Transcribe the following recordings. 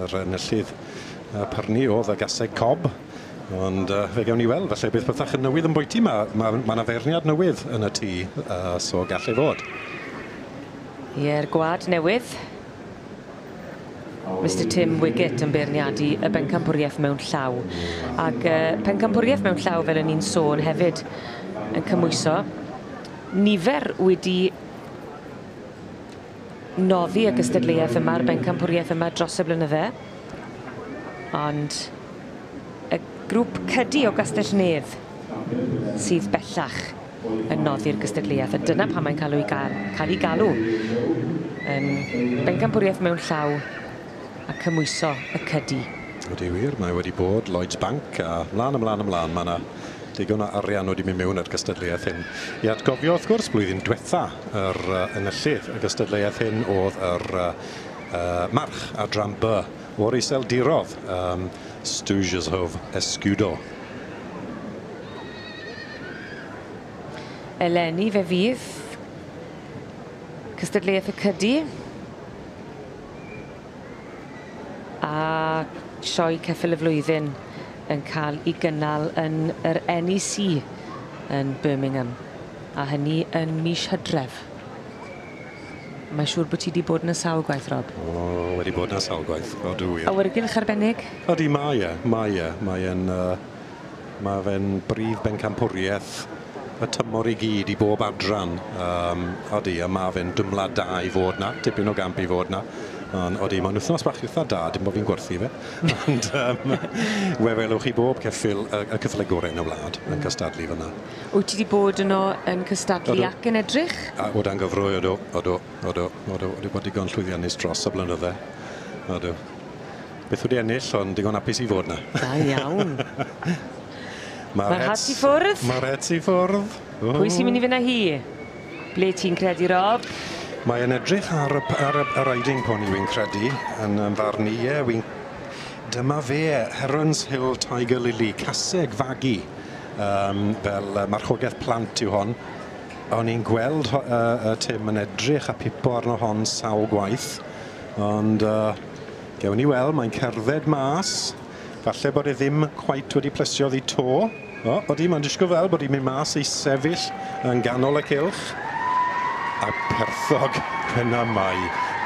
Yr enillydd pyrni oedd y gaseg cob. Ond fe gawn ni weld, falle bydd pethach yn newydd yn bwyty. Mae 'na feirniad newydd yn y tŷ, so gall ei fod. Ie'r gwad newydd. Mr Tim Wiggett yn beirniadu y bencampwriaeth mewn llaw. Ac pencampwriaeth mewn llaw, fel o'n i'n sôn hefyd, yn cymhwyso. Nifer wedi noddi y gystadleuaeth yma, yr bencampwriaeth yma dros y blynydde. Ond y grŵp Cydi o Gastell Nedd sydd bellach yn noddi'r gystadleuaeth. A dyna pam mae'n cael ei galw yn bencampwriaeth mewn llaw a cymhwyso y Cydi. Ydy wir, mae wedi bod Lloyds Bank a mlaen, ymlaen, ymlaen. Mae yna digon o arian wedi mynd mewn i'r gystadleuaeth hyn. I atgofio, wrth gwrs, blwyddyn diwetha yr enillydd y gystadleuaeth hyn oedd yr march adran B o'r Iseldirodd, Stoegershove Escudo. Eleni fe fydd cystadleuaeth y Cydi a sioe ceffyl y flwyddyn yn cael ei gynnal yn yr NEC yn Birmingham, a hynny yn mis Hydref. Mae'n siŵr bod ti wedi bod yn y sawl gwaith, Rob. O, wedi bod yn y sawl gwaith, o dw wir. Awyrgylch arbennig? Ydy, mae e, mae e. Mae fe'n brif bencampwriaeth y tymor i gyd i bob adran. Odi, a mae fe'n dymlad da i fod na, tipyn o gamp i fod na. Ond odi, mae'n wythnos bach eitha da, dim bod fi'n gwerthu fe. Ond we welwch chi bob ceffyl, y ceffylau gorau yn y wlad yn cystadlu fyna. Wyt ti wedi bod yno yn cystadlu ac yn edrych? A, o dan gyfrwy, odw, odw, odw, odw, wedi bod digon llwyddiannus dros y blynydde. Odw. Beth wedi ennill, ond digon hapus i fod na. Da iawn. Mae'r hat i ffwrdd. Mae'r het i ffwrdd. Pwy sy'n mynd i fynd â hi? Ble ti'n credu, Rob? Mae'n edrych ar y riding pony, wy'n credu, yn farn i. Ie, dyma fe, Herons Hill Tiger Lily, caseg fagu, fel marchogaeth plant yw hon. O'n i'n gweld Tim yn edrych a pipo arno hon sawl gwaith, ond gewn ni weld, mae'n cerdded mas. Falle bod e ddim cweit wedi plesio ddi to. O, odi, mae'n disgwyl fel bod hi'n mynd mas i sefyll yn ganol y cylch. A perthog yna mae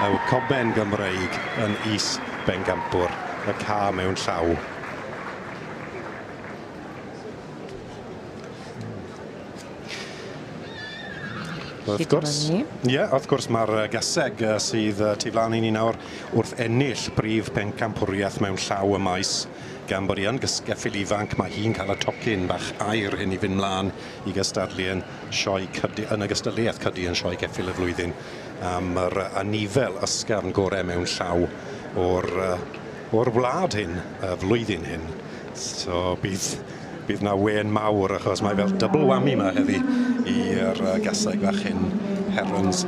y coben Gymreig yn is bencampwr, y ca mewn llaw. Wrth gwrs, ie, wrth gwrs mae'r gaseg sydd tu flaen i ni nawr wrth ennill brif bencampwriaeth mewn llaw y maes, gan bod hi yn geffyl ifanc, mae hi'n cael y tocyn bach aur hyn i fynd mlaen i gystadlu yn sioe Cydi, yn y gystadleuaeth Cydi yn sioe ceffyl y flwyddyn am yr anifel ysgafn gorau mewn llaw o'r wlad hyn, y flwyddyn hyn. So bydd na wen mawr achos mae fel double whammy yma heddi i'r gaseg fach hyn, Herons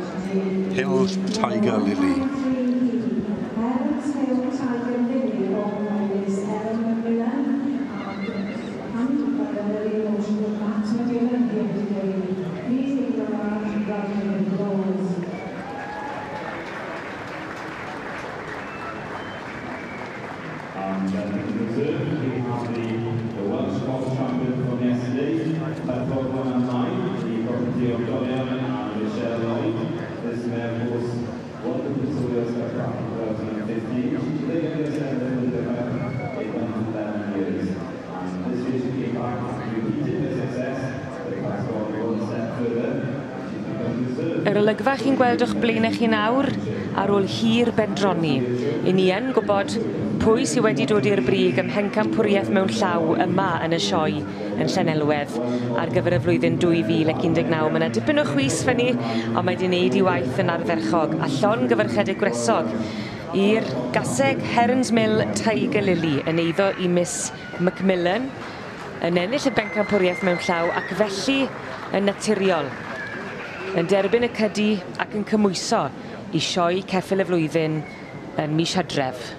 Hill Tiger Lily. Herons Hill Tiger Lily owned by Miss Ellen McMillan and by the very emotional Matt McMillan here today. Please give them a round of applause. And in reserve, we have the Welsh Cob champion from yesterday, Bedford 109, the property of Dorian and Michelle Lloyd. This mare, of course, won the Prince of Wales Cup back in 2015. She's the youngest ever in the cup in 11 years. And this year she came back and repeated her success, but has gone one step further. And she's become reserve. Yr olygfa chi'n gweld o'ch blaenau chi nawr ar ôl hir bendroni. I ni yn gwybod pwy sydd wedi dod i'r brig ym mhencampwriaeth mewn llaw yma yn y sioe yn Llanelwedd ar gyfer y flwyddyn 2019. Mae yna dipyn o chwys fyny, ond mae wedi wneud ei waith yn ardderchog a llongyfarchiadau gwresog i'r gaseg Herons Mill Tiger Lily yn eiddo i Miss Macmillan, yn ennill y bencampwriaeth mewn llaw ac felly yn naturiol yn derbyn y Cydi ac yn cymhwyso i sioe ceffyl y flwyddyn yn mis Hydref.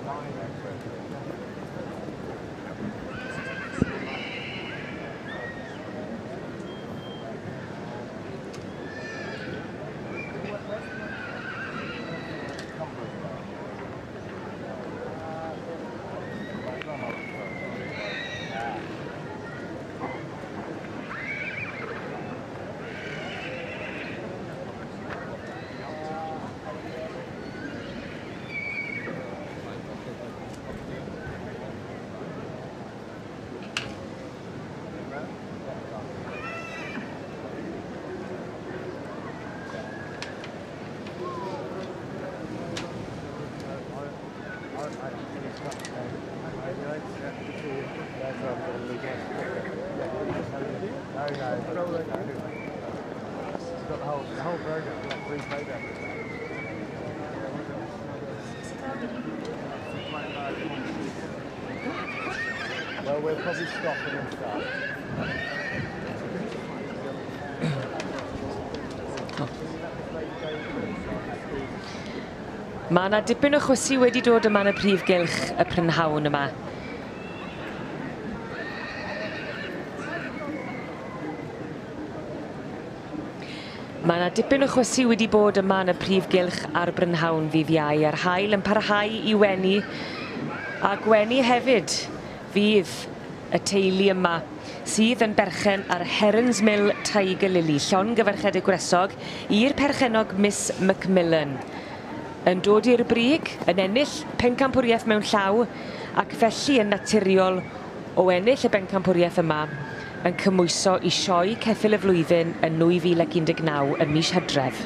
The whole program, like replayed everything. Well, we'll probably stop and then start. Mae yna dipyn o chwysu wedi dod yma yn y prif gylch y prynhawn yma. Mae yna dipyn o chwysu wedi bod yma yn y prif gylch ar brynhawn ddydd Iau, a'r haul yn parhau i wenu, a gwenu hefyd fydd y teulu yma sydd yn berchen ar Herons Mill Tiger Lily, llongyfarchiadau gwresog i'r perchennog Miss Macmillan. Yn dod i'r brig, yn ennill pencampwriaeth mewn llaw, ac felly yn naturiol o ennill y bencampwriaeth yma yn cymhwyso i sioe ceffyl y flwyddyn yn 2019 ym mis Hydref.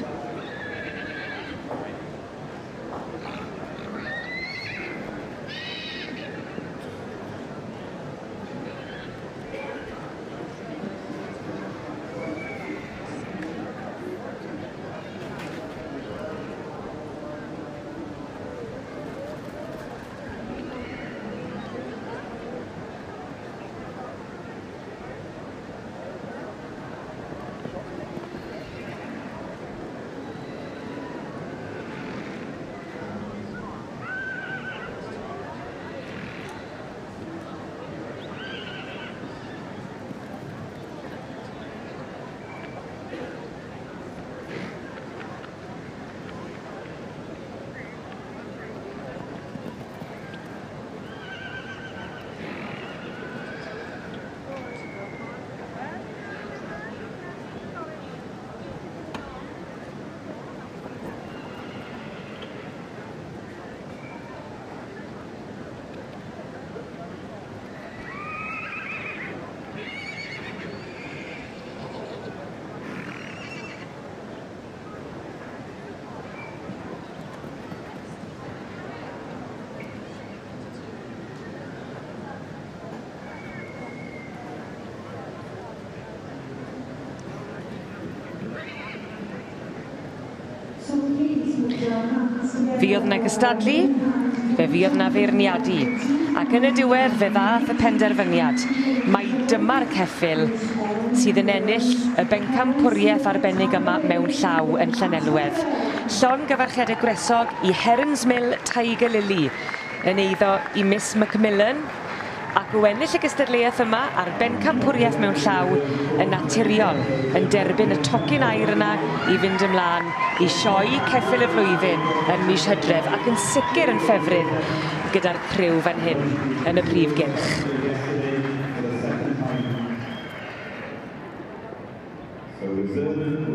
Fuodd na gystadlu, fe fuodd na feirniadu, ac yn y diwedd fe ddath y penderfyniad. Mai dyma'r ceffyl sydd yn ennill y bencampwriaeth arbennig yma mewn llaw yn Llanelwedd. Llongyfarchiadau gwresog i Herons Mill Tiger Lily yn eiddo i Miss Macmillan, ac o ennill y gystadleuaeth yma a'r bencampwriaeth mewn llaw yn naturiol yn derbyn y tocyn aur yna i fynd ymlaen i sioe ceffyl y flwyddyn yn mis Hydref, ac yn sicr yn ffefryn gyda'r criw fan hyn yn y prif gylch. So reserve